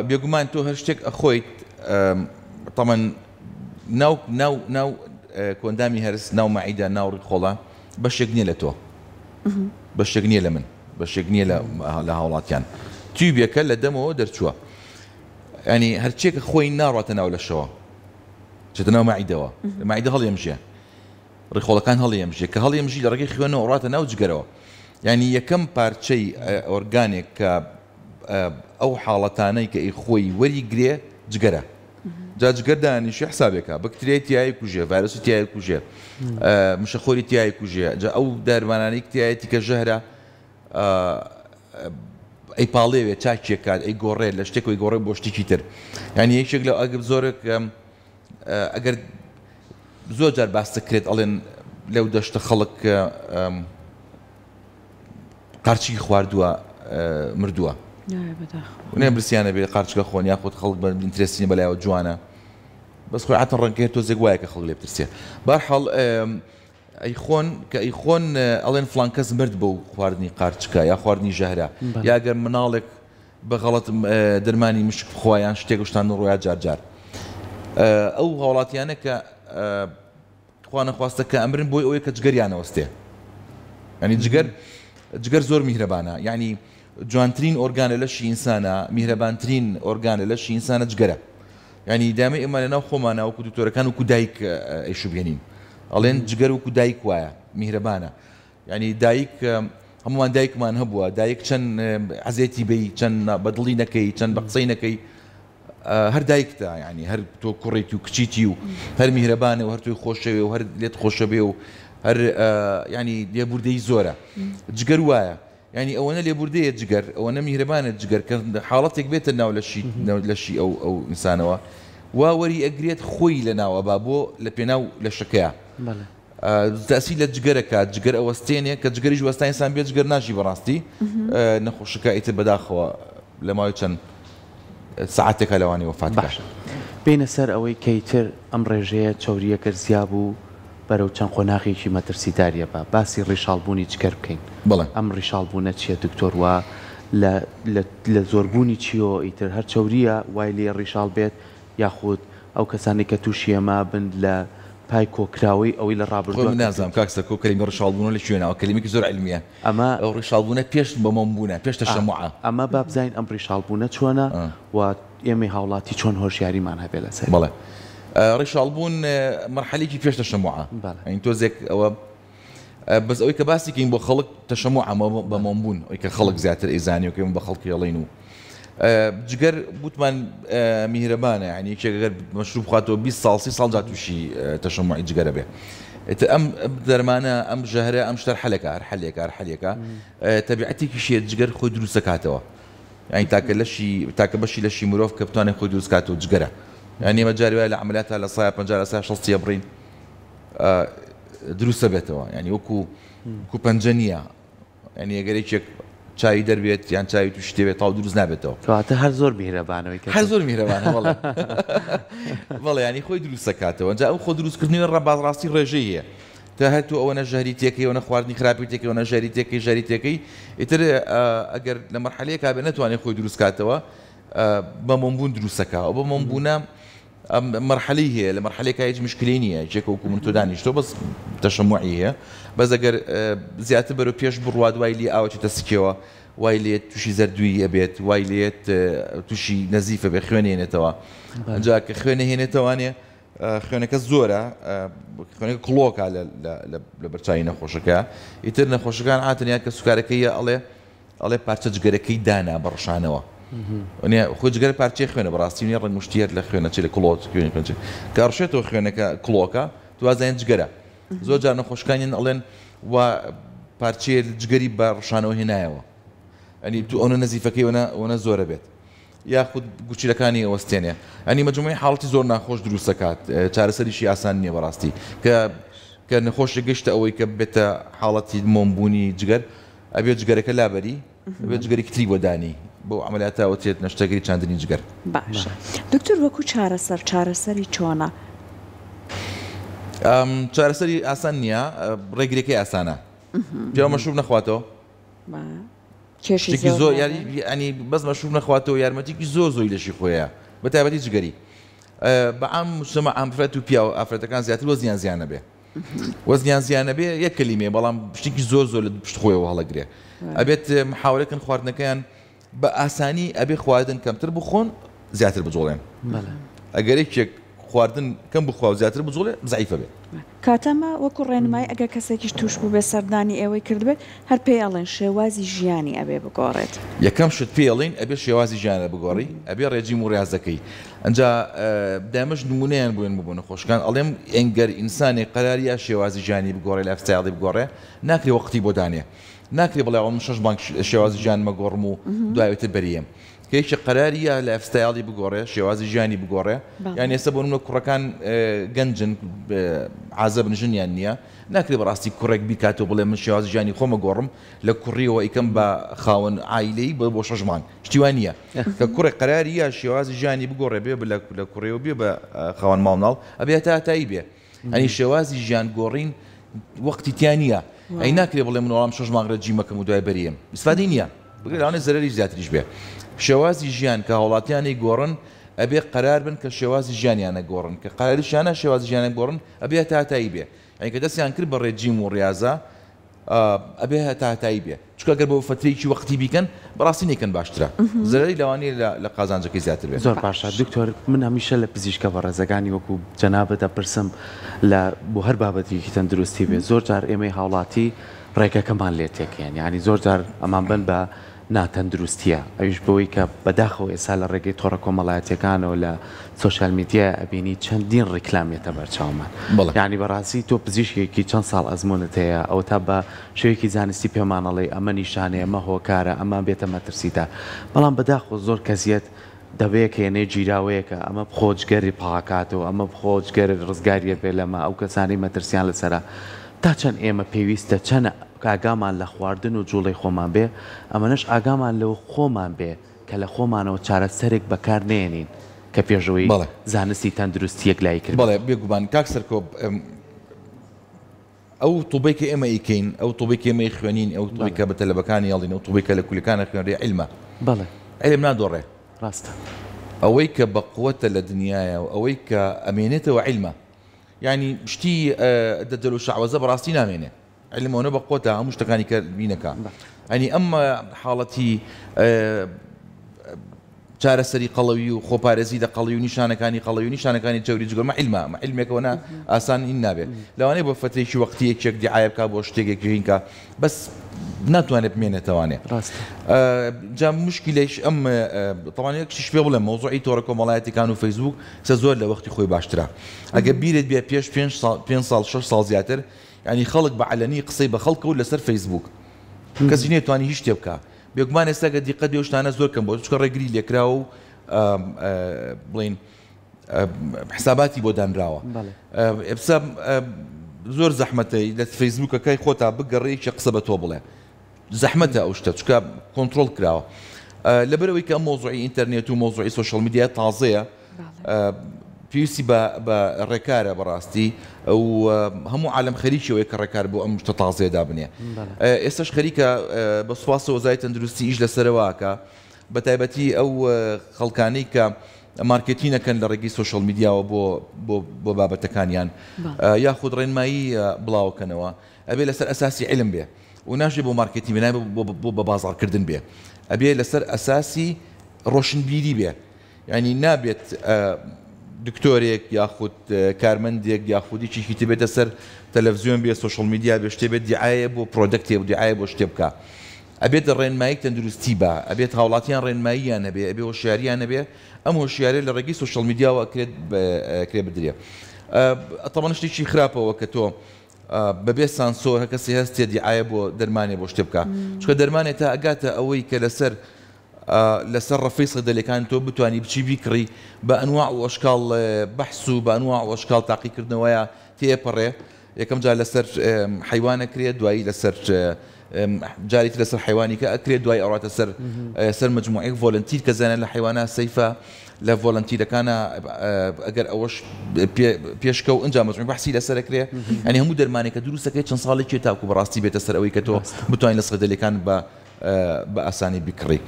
بێگومان تۆ هەر شتێک ئەخۆیت تەمەن ناو ناو ناو کۆندامی هەرس ناو مەعیدە ناو ڕیخۆڵە بەشێک نییە لە تۆ بەشێک نییە لە من بەشێک نییە لە هاوڵاتیان تیوبێکە لە دەمەوە دەرچووە ینی هەرچێکە خۆی ناڕاتە ناو لەشەوە چێتە ناو مەعیدەوە مەعیدە هەڵیەمژێ ڕیخۆڵەکان هەڵیەمژێ کە هەڵیەمژی لە ڕێگەی خوێنەوە ڕاتە ناو جگەرەوە یعنی یەکەم پارچەی ئۆرگانێک کە ئەو حاڵەتانەی کە ئەیخۆی وەری گرێ جگەرە جا جگەر دانیشێ حسابێکە بەکتریای تیای کوژێ ڤایرۆسی تیای کوژێ مشەخۆری تیای کوژێ جا ئەو دەرمانانەی تیایەتی کە ژەهرە ئەی پاڵێوێ چاکێکات ئەی گۆڕێ لە شتێک ئەی گۆڕێ بۆ شتێکی تر یعنی یەکێک لە ئەگەر زۆرێک ئەگەر زۆر جار باس دەکرێت ئەڵێن لەو دەشتە خەڵک قارچکی خواردووە مردووە نێ برسیانە بێ قارچکە خۆن یاخود خەڵک بە interest ی بەلایەوە جوانە بەس خۆی عاتە ڕەنگەیە تۆزێک وایە کە خەڵک لێ بترسێ بارحاڵ ئەی خۆن کە ئەی خۆن ئەڵێن فلان کەس مرد بەو خواردنی قارچکە یا خواردنی ژەهرە یا گەر مناڵێک بە غەڵەت دەرمانی مشک بخوا یان شتێک شتان ڕۆیا جار جار ئەو هاوڵاتیانە کە خوا نەخواستە کە ئەمرن بۆی ئەوەی کە جگەریان ئەوەستێ یعنی جگەر جگەر زۆر میهرەبانە یعنی جوانترین ئۆرگانە لەشی ئینسانە میهرەبانترین ئۆرگانە لەشی ئینسانە جگەرە یعنی دامە ئێمە لەناو خۆمانە وەکو دکتۆرەکان وەکو دایک ئەیشوبێنین ئەڵێن جگەر وەکو دایک وایە میهرەبانە یعنی دایک هەمووان دایکمان هەبووە دایک چەند عەزێتی بی چەند بەدڵی نەکەی چەند بە قسەی نەکەی هەر دایکتە یانی هەر تۆ کوڕێکی و کچیتی و هەر میهرەبانە و هەر تۆی خۆشەوێ و هەر لێت خۆشەبێ و هەر ینی لێبوردەی زۆرە جگەر وایە ینی ئەوەنە لێبوردەیە جگەر ئەوەنە میهرەبانە جگەر کە حاڵەتێک بێتە ناو لەشی لەشی ئەو ئەو ئینسانەوە وا وەری ئەگرێت خۆی لە ناوە با بۆ لە پێناو لەشەکەیە تەئسیر لە جگەر ئەکات جگەر ئەوەستێنێ کە جگەریش وەستا ئینسان بێ جگەر ناژی بەڕاستی نەخۆشەکە ئیتر بەداخەوە لە ماوەی چەند سەعاتێکا لەوانەیە وەفات بکات. باشە بێینە سەر ئەوەی کە ئیتر ئەم ڕێژەیە چەورییە گەر زیا بوو بەرەو چەند قۆناغێکی مەترسیداریە با باسی ڕیشاڵ بوونی جگەر بکەین بەڵێ. ئەم ڕیشاڵ بوونە چیە دکتۆر وە لە لە لە زۆربوونی چیەوە ئیتر هەر چەورییە وای لێ ڕیشاڵ بێت یاخود ئەو کەسانەی کە تووشی ئەمە بن لە پای کۆکراوەی ئەوەی لە خۆی ڕابردووە من نازانم کردوویەتی. کاک سەرکۆ کەلیمەی ڕیشاڵ بوونە لە کوێ ناوە کەلیمەکی زۆر عیلمیە ئەمە. ئەو ڕیشاڵ بوونە پێش بەمۆم بوونە پێش تەشەموعە. ئەمە با بزانین ئەم ڕیشاڵ بوونە چۆنە و ئێمەی هاوڵاتی چۆن هۆشیاریمان هەبێ لەسەری. بەڵێ ڕیشاڵ بوون مەرحەلێکی پێش تەشەموعە یانی تۆزێک ئەوە بەس ئەوەی کە باسی کەین بۆ خەڵک تەشەموعە بە مۆم بوون ئەوەی کە خەڵک زیاتر ئەیزانی و کە ئێمە بە خەڵکی ئەڵێین و جگەر وتمان میهرەبانە یعنی یەکێک ئەگەر مەشروب بخواتەوە 20 ساڵ 30 ساڵ جا تووشی تەشەموعی جگەرە بێ ئیتر ئەم دەرمانە ئەم ژەهرە ئەم شتەر حەلەکە هەر حەلێکە هەر حەلێکە تەبیعەتێکیشیە جگەر خۆی دروست دەکاتەوە یعنی تاکە لەشی تاکە بەشی لەشی مرۆڤ کە بتوانێت خۆی دروست کاتەوە جگەرە یعنی ئێمە جاری وایە لە عەمەلیاتا لە سایە 50 لە سایە 60 بڕین دروستە بێتەوە یعنی وەکو وەکو پەنجە نییە یعنی ئەگەر یەکێک چاوی دەربێت یان چاوی تووشی تێبێت تاو دروست نابێتەوە. کەواتە هەر زۆر میهرەبانەوەی کە هەر زۆر میهرەبانە بەڵێ بەڵێ ینی خۆی دروست دەکاتەوە جا ئەو خۆ دروستکردنی ڕەباز ڕاستی ڕێژەی هەیە تا هەر تۆ ئەوەنە ژەهری تێکەی ئەوەنە خواردنی خراپی تێکەی ئەوەنە ژەهری تێکەی ژەهری تێکەی ئیتر ئەگەر لە مەرحەلەیەکا بێ نەتوانێت خۆی دروست کاتەوە بە مۆمبوون دروستەکە ئەو بە مۆمبوونە مەرحەلەی هەیە لە مەرحەلەیەکا هیچ مشکلەی نییە یەکێک وەکو من تۆ دانیشتووە بەس تەشەموعی هەیە بەس ئەگەر زیاتر بەرەو پێش بڕوات وای لێ ئاوە چێتە سکیەوە وای لێت تووشی زەردوویی ئەبێت وای لێت تووشی نەزیفە بێ خوێن هێنێتەوە ئەجا کە خوێن هێنێتەوانێ خوێنەکە زۆرە خوێنەکە کڵۆکە لە بەرچوی نەخۆشەکە ئیتر نەخۆشەکان عاتن یان کە سوکارەکەی ئەڵێ ئەڵێ پارچە جگەرەکەی دانا بە ڕشانەوە وەنیە خۆ جگەرە پارچەی خوێنە بەڕاستی نیە ڕەنگ مشتیەر لە خوێنە چی لە کڵۆت خوێنی خوێن چی کە ڕشێتەوە خوێنەکە کڵۆکە تو وازانین جگەرە. زۆر جار نەخۆشەکانیان ئەڵێن وا پارچەیە جگەری بە ڕشانەوە هێنایەوە ئەنی تو ئەونە نەزیفەکەی ئەونە ئەونە زۆرە بێت یاخود گورچیلەکانی ئەوەستێنێ ئەنی مەجموعی حاڵەتی زۆر ناخۆش دروست دەکات چارەسەریشی ئاسان نییە بەڕاستی کە کە نەخۆشێک گەشتە ئەوەی کە بێتە حاڵەتی مۆمبوونی جگەر ئەبێ جگەرەکە لابەری ئەبێ جگەرێکی تری بۆ دانی بەو عەمەلیاتە ئەوترێت نەشتەرگەری چاندنی جگەر. باشە دکتۆر وەکو چارەسەر چارەسەری چۆنە؟ چارەسەری ئاسان نییە ڕێگریەکەی ئاسانە پیاو مەشروب نەخواتەوە کێشی زۆر ینی بەس مەشروب نەخواتەوە یارمەتیکی زۆر زۆی لەشی خۆیە بە تایبەتی جگەری بەعام مجتمع ئافرەت و پیاو ئافرەتەکان زیاتر وەزنیان زیانە بێ وەزنیان زیانە بێ یەک کەلیمەیە بەڵام شتێکی زۆر زۆر لە پشت خۆیەوە هەڵەگرێ ئەبێت محاولەکەن خواردنەکەیان بە ئاسانی ئەبێ خواردن کەمتر بخۆن زیاتر بجوڵێن ئەگەر یەکێک خواردن کەم بخوا و زیاتر بجوڵێ زەعیفە بێ. کاتە ئەمە وەکو ڕێنمایی ئەگەر کەسێکیش توش بووبێت سەردانی ئێوەی کردبێت هەر پێی ئەڵێن شێوازی ژیانی ئەبێ بگۆڕێت. یەکەم شت پێی ئەڵێین ئەبێ شێوازی ژیانت بگۆڕی ئەبێ ڕێجیم و ڕیازەکەی ئەنجا دایمەش نمونەیان بۆ بۆ نەخۆشەکان ئەڵێم ئەنگەر ئینسانێک قەراری یا شێوازی ژیانی بگۆڕێ lifestyle ی بگۆڕێ ناکرێ وەقتی بۆ دانێ ناکرێ بڵێ ئەوە من شەش مانگ شێوازی ژیانمە گۆڕم و دوایتر بەریەم کە یەکێک قەراری یا lifestyle ی بگۆڕێ شێوازی ژیانی بگۆڕێ یان ئێستا بۆ نمونە کوڕەکان گەنجن عازەبن ژنیان نییە ناکرێ بەڕاستی کوڕێک بیکاتەوە بڵێ من شێوازی ژیانی خۆمە گۆڕم لە کوڕیەوە ئیکەم بە خاوەن عایلەی بۆ شەش مانگ شتی وا نییە کە کوڕێک قەراری یا شێوازی ژیانی بگۆڕێ بێ لە کوڕیەوە بێ بە خاوەن ماڵ مناڵ ئەبێ هەتا هەتایی بێ ئەنی شێوازی ژیان گۆڕین وەختی تیا نییە ئەی ناکرێ بڵێ من وەڵام شەش مانگ ڕێجیم ئەکەم و دوای بەریەم ئیسفادەی نییە بگرە لەوانەیە زەرەریش زیاتریش بێ شێوازی ژیان کە هاوڵاتیانی گۆڕن ئەبێ قەرار بن کە شێوازی ژیانیان نەگۆڕن کە قەراریشیانە شێوازی ژیانیان گۆڕن ئەبێ هەتا هەتایی بێ یانی کە دەستیان کرد بە ڕێجیم و ڕیازە ئەبێ هەتا هەتایی بێ چونکە گەر بۆ فەترەیەکی وەقتی بیکەن بەڕاستی نەیکەن باشترە زەرەری لەوانەیە لە قازانجەکەی زیاتر بێ. زۆر باشە دکتۆر من هەمیشە لە پزیشکە بەڕێزەکانی وەکو جەنابت ئەپرسم لە بۆ هەر بابەتێکی تەندروستی بێ زۆر جار ئێمەی هاوڵاتی ڕێگەکەمان لێ تێکەیەن یانی زۆر جار ئەمان بەن بە ناتەندروستیە ئەویش بەوەی کە بەداخەوە ئێستا لە ڕێگەی تۆڕە کۆمەڵایەتیەکانەوە لە social media ئەبینی چەندین ڕیکلام یەتە بەرچاومان بەڵێ. یانی بەڕاستی تۆ پزیشکێکی چەند ساڵ ئەزموونت هەیە ئەوەتا بە شێوەیەکی زانستی پێمان ئەڵێی ئەمە نیشانەیە ئەمە هۆکارە ئەمە بێتە مەترسیدار بەڵام بەداخەوە زۆر کەس یەت دەبەیەک هێنەی گیراوەیەکە ئەمە بخۆ جگەری پاکاتەوە ئەمە بخۆ جگەرت ڕزگاریە بێ لەمە ئەو کەسانەی مەترسیان لەسەرە تا چەند ئێمە پێویستە چەند ئاگامان لە خواردن و جوڵەی خۆمان بێ ئەمەنەش ئاگامان لە خۆمان بێ کە لە خۆمانەوە چارەسەرێک بەکار نەیەنین کە پێشەوەی بەڵێ. زانستی تەندروستی یەکلایی بەڵێ کردبێتەوە. بێگومان کاک سەرکۆ ئەو طوبەی کە ئێمە ئەیکەین، ئەو طوبەی کە ئێمە ئەیخوێنین، ئەو طوبەی بەڵێ. کە بە تەلەبەکانی ئەڵێین، ئەو طوبەی کە لە کولەکان ئەخوێنرێ عیلمە. بەڵێ. عیلم نادۆڕێ. ڕاستە. ئەوەی کە بەقوەتە لە دنیایا و ئەوەی کە ئەمێنێتەوە عیلمە. یانی شتی دەجەل و شەعوەزە بەڕاستی نامێنێ. عیلم ئەونە بەقوەتە هەموو شتەکانی کە بینەکا. یانی ئەم حاڵەتی چارەسەری قەڵەوی و خۆپارێزی لە قەڵەوی و نیشانەکانی قەڵەوی و نیشانەکانی چەوری جگەر مە عیلمە مە عیلمێکەوە نا ئاسان هین نابێ لەوانەیە بۆ فەترێکی وەقتی یەکێک دیعایە بکا بۆ شتێک یەکی هین کا بەس ناتوانێت بمێنێتەوانێ ڕاستە. جا مشکلەیش ئەم تەوان یەک شتیش پێ بڵێم مەوزوعی تۆڕە کۆمەڵایەتیەکان و فەیسبوک سە زۆر لە وەختی خۆی باشترە ئەگەر بیرت بێ پێش پێنج ساڵ پێنج ساڵ شەش ساڵ زیاتر یانی خەڵک بە عەلەنی قسەی بە خەڵکە و لەسەر فەیسبوک کەسی نەیتوانی هیچ شتێ بکا بێگومان ئێستا گەر دیقەت بێ ئەو شتانە زۆر کەم بۆ چونکە ڕێگری لێکراوە و بڵین حساباتی بۆ دانراوە ئێستا زۆر زەحمەتە لە فەیسبوکەکەی خۆتا بگەڕێکی قسە بە تۆ بڵێ زەحمەتە ئەو شتە چونکە کۆنترۆڵ کراوە لەبەرەوەی کە ئەم مۆزوعی ئینتەرنێت و مۆزوعی social media تازەیە پێویستی بە بە ڕێکارە بەڕاستی و هەموو عالەم خەریکی ئەوەیە کە ڕێکار بۆ ئەم شتە تازەیە دابنێ ئێستاش خەریکە بە سوپاسەوە وەزارەتی تەندروستی ئیش لەسەرەوە ئەکا بە تایبەتی ئەو خەڵکانەی کە مارکێتین ئەکەن لە ڕێگەی social media وە بۆ بۆ بۆ بابەتەکانیان یاخود ڕێنمایی بڵاوەکەنەوە ئەبێ لەسەر ئەساسی عیلم بێ و ناشێ بۆ مارکێتین بێ نابێ بۆ بە بازاڕکردن بێ ئەبێ لەسەر ئەساسی ڕۆشنبیری بێ یانی نابێت دکتۆرێک یاخود کارمەندێک یاخود یەکێکی تر بێتە سەر تەلەفزیۆن بێ social media بێ شتێ بێت دیعایە بۆ product ێ و دیعایە بۆ شتێ بکا ئەبێت ڕێنمایی تەندروستی با ئەبێت هاوڵاتیان ڕێنماییان هەبێ ئەبێ هۆشیاریان هەبێ ئەم هۆشیاریە لە ڕێگەی social media وە ئەکرێت ئەکرێ بدرێ تەبعەن شتێکی خراپەوە کە تۆ. بەبێ سانسۆر هەر کەسێ هەستێ دیعایە بۆ دەرمانێ بۆ شتێ بکا چونکە دەرمانێ تا ئەگاتە ئەوەی کە لەسەر لەسەر ڕەفەی سەیدەلیەکان تۆ بتوانی بچی بیکڕی بە ئەنواع و ئەشکاڵ بەحس و بە ئەنواع و ئەشکاڵ تاقیکردنەوەیە تێپەڕێ یەکەم جار لەسەر حەیوان ئەکرێ دوایی لەسەر جاری تر لەسەر حەیوانی کە ئەکرێ دوای ئەڕاتە سەر سەر مجموعەیەک volunteer کە زانیان لە حەیوانە safe ە لە volunteer ەکانە ئەگەر ئەوەش پێشکەو ئینجا مجموعی بەحسی لەسەر ئەکرێ یانی هەموو دەرمانێک کە دروست ئەکرێ چەند ساڵێکی تاکو بەڕاستی بێتە سەر ئەوەی کە تۆ بتوانین لە سەیدەلیەکان بە بە ئاسانی بکڕی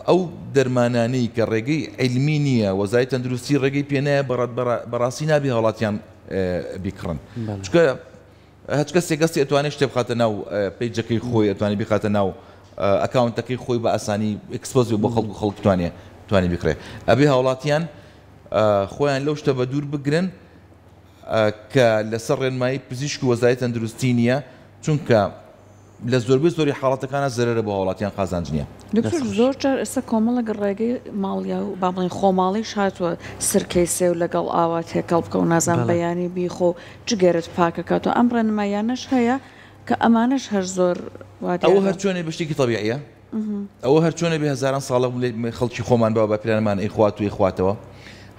ئەو دەرمانانەی کە ڕێگەی عیلمی نییە وەزای تەندروستی ڕێگەی پێنایە بەڕاستی نابێ هاوڵاتیان بیکڕن چونکە هەچ کەسێک گەستی ئەتوانێت شتێ بخاتە ناو page ەکەی خۆی ئەتوانێت بیخاتە ناو account ەکەی خۆی بە ئاسانی expose بۆ خەڵک و خەڵک توانێ توانێ بیکڕێ ئەبێ هاوڵاتیان خۆیان لەو شتە بە دوور بگرن کە لەسەر ڕێنمایی پزیشک و وەزاری تەندروستی نییە چونکە لە زۆربەی زۆری حاڵەتەکانا زەرەرە بۆ هاوڵاتیان قازانج نیە. دکتۆر زۆر جار ئێستا کۆمەڵێک ڕێگەی ماڵیا و با بڵێین خۆماڵیش هاتووە سرکەی سێو لەگەڵ ئاوا تێکەڵ بکە و نازانم بەیانی بیخۆ و جگەرت پاکەکاتەوە ئەم ڕێنماییانەش هەیە کە ئەمانەش هەر زۆر وا ئەوە دیارە. هەر چۆنێ بێ شتێکی تەبیعیە ئەوە هەر چۆنێ بێ هەزاران ساڵە خەڵکی خۆمان باو باپیرانمان ئەیخوات و ئەیخواتەوە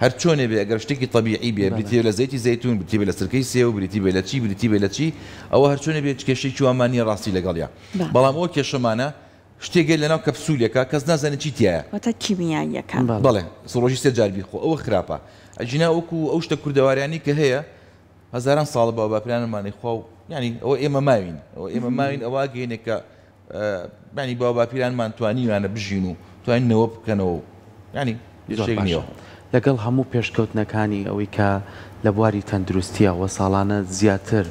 هەر چۆنێ بێ ئەگەر شتێکی تەبیعی بێ بریتی بێ لە زەیتی زەیتون بریتی بێ لە سرکەی سێو بریتی بێ لە چی بریتی بێ لە چی ئەوە هەر چۆنێ بێ هیچ کێشەیەکی وامان نییە ڕاستی لەگەڵیا بەڵام ئەوە کێشەمانە شتێک گەر لەناو کەپسولێکا کەس نازانێ چی تیایە. واتە کیمیاییەکان. بەڵێ ڕۆژی سێ جار بیخۆ ئەوە خراپە ئەگینا وەکو ئەو شتە کوردەواریانەی کە هەیە هەزاران ساڵە باوباپیرانمان ئەیخوا و یانی ئەوە ئێمە ماوین ئەوە ئێمە ماوین ئەوە ئەگەیەنێ کە یانی باوباپیرانمان توانیویانە بژین و توانین نەوە بکەنەوە و یانی زۆر کێشەیەک باشە نییە. لەگەڵ هەموو پێشکەوتنەکانی ئەوەی کە لە بواری تەندروستییەوە ساڵانە زیاتر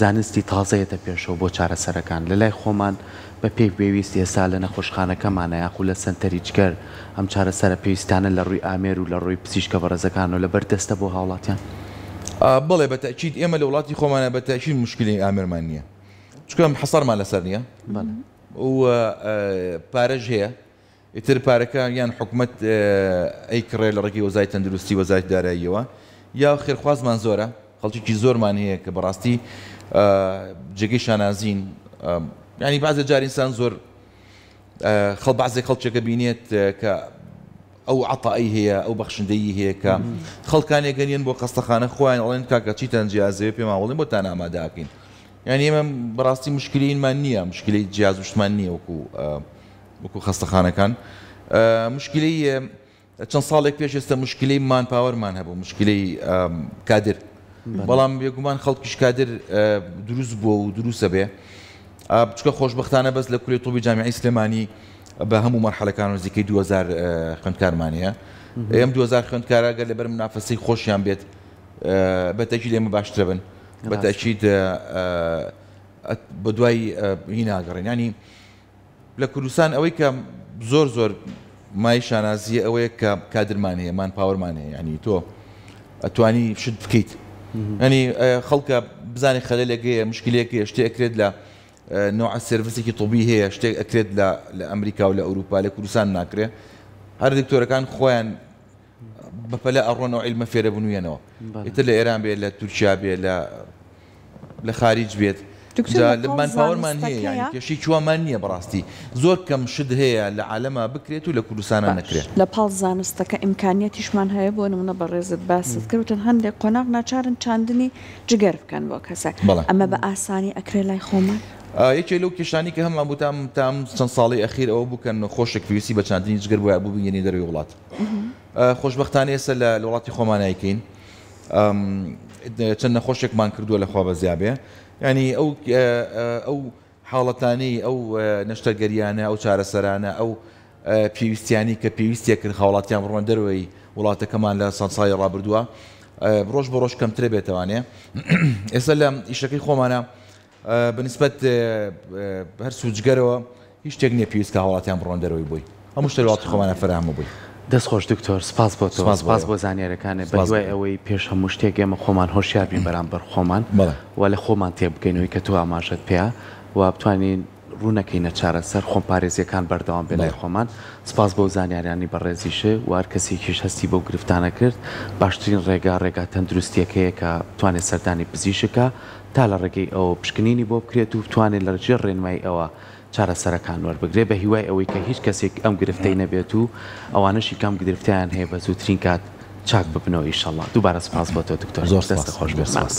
زانستی تازە یەتە پێشەوە بۆ چارەسەرەکان لە لای خۆمان بە پێی پێویست ئێستا لە نەخۆشخانەکەمانە یاخو لە سەنتەری جگەر ئەم چارەسەرە پێویستانە لە ڕووی ئامێر و لە ڕووی پزیشکە بەڕێزەکانەوە لە بەر دەستە بۆ هاوڵاتیان؟ بەڵێ بە تەئکید ئێمە لە وڵاتی خۆمانا بە تەئکید موشکیلەی ئامێرمان نییە چونکە حەسارمان لەسەر نییە و پارەش هەیە ئیتر پارەکە یان حکومەت ئەیکڕێ لە ڕێگەی وەزای تەندروستی وەزارەتی داراییەوە یا خێرخوازمان زۆرە خەڵکێکی زۆرمان هەیە کە بەڕاستی جێگەی شانازین ینی بەعزێ جار ئینسان زۆر خەڵ بەعزێک خەڵکێکە بینێت کە ئەو عەتایی هەیە ئەو بەخشندەیی هەیە کە خەڵکانێک گەنیەن بۆ خەستەخانە خۆیان ئەڵێن کاکە چیتان جیازەوێ پێمان بڵێن بۆتان ئامادەکەین یعنی ئێمە بەڕاستی مشکلینمان نییە مشکلی جیاز وشتمان نییە وەکو وەکو خەستەخانەکان مشکلەی چەند ساڵێک پێش ئێستا مشکلەی manpower مان هەبوو مشکلەی کادر بەڵام بێگومان خەڵکیش کادر دروست بووە و دروستە بێ چونکە خۆشبەختانە بەس لە کولیەی طوبی جامیعی سلێمانی بە هەموو مەرحەلەکان نزیکەی 2000 خوێندکارمان هەیە ئەم 2000 خوێندکارە گەر لەبەر منافەسەی خۆشیان بێت بە تەکید ئێمە باشترە بن بە تەکید بە دوای هی ناگەڕێن ینی لە کوردستان ئەوەی کە زۆر زۆر مای شانازیە ئەوەیە کە کادرمان هەیە manpower مان هەیە ینی تۆ ئەتوانی شت بکەیت ینی خەڵکە بزانێ خەلەلێک هەیە مشکلێک هەیە شتێ ئەکرێت لە نوع service ێکی طبی هەیە شتێک ئەکرێت لە لە ئەمریکا و لە ئەوروپا لە کوردستان ناکرێ هەر دکتۆرەکان خۆیان بەپەلە ئەڕۆن ئەو عیلمە فێرە بن و یەنەوە ئیتر لە ئێران بێ لە تورکیا بێ لە لە خاریج بێت دکتۆر جا لە پاڵ manpower مان هەیە یانی زانستەکەیا کێشەی چوامان نییە بەڕاستی زۆر کەم شت هەیە لە عالەما بکرێت و لە کوردستانا باش نەکرێ. لە پاڵ زانستەکە ئیمکانیەتیشمان هەیە بۆ نمونە بەڕێزت باست کرد وتت هەندێک قۆناغ ناچارن چاندنی جگەر بکەن بۆ کەسێک بەڵێ. ئەمە بە ئاسانی ئەکرێ لای خۆمان؟ یەکێ لەو کێشانەی کە هەمان بوو تا تا ئەم چەند ساڵەی ئەخیر ئەوە بوو کە نەخۆشێک پێویستی بە چاندنی جگەر بوایە بوو بگەینە دەرەوەی وڵات. خۆشبەختانە ئێستا لە وڵاتی خۆمان ئەیکەین چەند نەخۆشێکمان کردووە لە خوا بەزیا بێ ینی ئەو ئەو حاڵەتانەی ئەو نەشتەرگەریانە ئەو چارەسەرانە ئەو پێویستیانی کە پێویستیە کرد هاوڵاتیان بڕۆن دەرەوەی وڵاتەکەمان لە سەد ساڵی ڕابردووە ڕۆژ بە ڕۆژ کەمترە بێتوانێ ئێستا لە ئیشەکەی خۆمانە بە نیسبەت هەرس و جگەرەوە هیچ شتێک نیە پێویست کە هاوڵاتیان بڕۆن دەرەوەی بۆی هەموو شتێک لە وڵاتی خۆمانا فەراهەمە بۆی. دەست خۆش دکتۆر سپاس بۆ تۆ سپاس بۆ سپاس ئێوە. بۆ زانیارەکانت سپاس بۆ بەهیوای ئێوە. ئەوەی پێش هەموو شتێک ئێمە خۆمان هۆشیار بین بەرامبەر خۆمان بەڵێ. و لە خۆمان تێبگەین ئەوەی کە تۆ ئاماژەت پێیا و بتوانین. ڕوو نەکەینە چارەسەر خۆم پارێزیەکان بەردەوام بێ لای خۆمان سپاس بۆ زانیاریانی بەڕێزیش و هەر کەسێکیش هەستی بەو گرفتانە کرد باشترین ڕێگا ڕێگا تەندروستیەکەیە کە بتوانێت سەردانی پزیشک کا تا لە ڕێگەی ئەوە پشکنینی بۆ بکرێت و بتوانێت لە ژێر ڕێنمایی ئەوە چارەسەرەکان وەربگرێت بە هیوای ئەوەی کە هیچ کەسێک ئەم گرفتەی نەبێت و ئەوانەشی کە ئەم گرفتەیان هەیە بە زووترین کات چاک ببنەوە ئیشەڵا دووبارە سپاس بۆ تۆ دکتۆر زۆر دەستت سپاس خۆش زۆر بێت. سپاس.